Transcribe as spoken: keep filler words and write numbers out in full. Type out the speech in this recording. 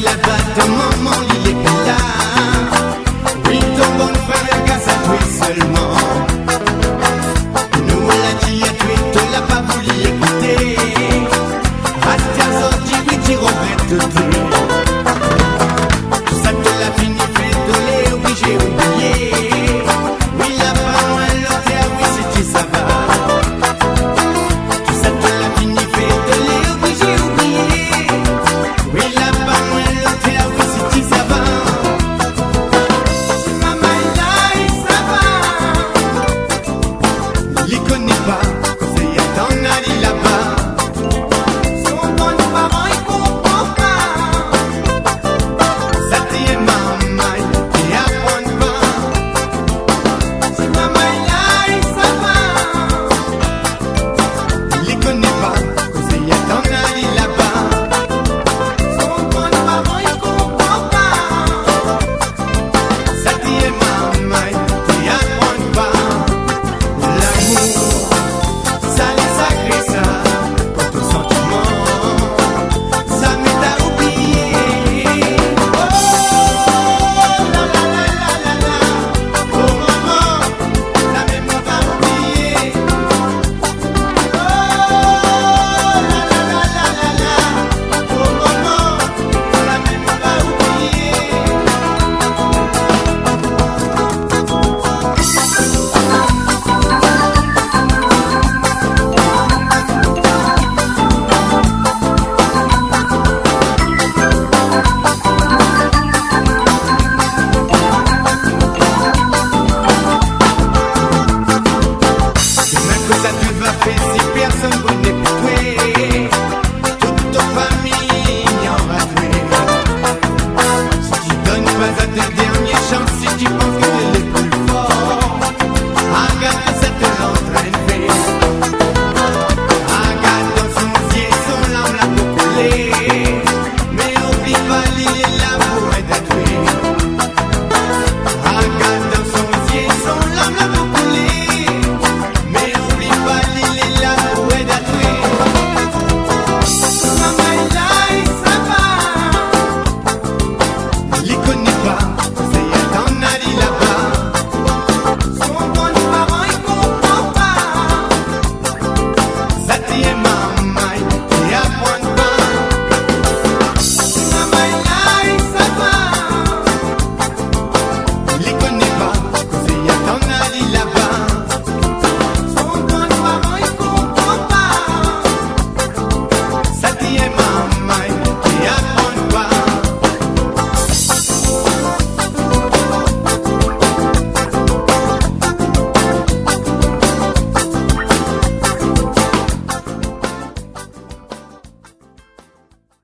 Laba ton momon li lé pi la. Oui, ton bann frèr i gard atoué sèlman. Nou la di atoué, ou la pa voulu ékouté. Aster zot i di, oui, ti rogrèt tout. Tousa ou la fini fé, ou lé oblizé oublié. Oui, la pa moin lotèr, oui, si ti sava. Tousa ou la fini fé, ou lé oblizé oublié. Oui, la pa moin lotèr, oui, si ti sava. Si momon la i sava, li koné pa kosa i atann ali laba. Son bann paran i konpran pa. Sa ti é momon i aprann pa. Si momon la i sava, li koné pa kosa i atann ali laba. Son bann paran i konpran pa. Sa ti é momon i aprann pa. Lamour, sa lé sakré sa, pou ton santiman, zamé ta oublié. Oh, la, la, la. Oh, momon, zamé moin pa oublié. Demin, kosa ou va fé si pèrsone i koné pi toué? Tout ton famiy i anvi toué. Si ti donn pa zot in dèrnié shans, si ti pans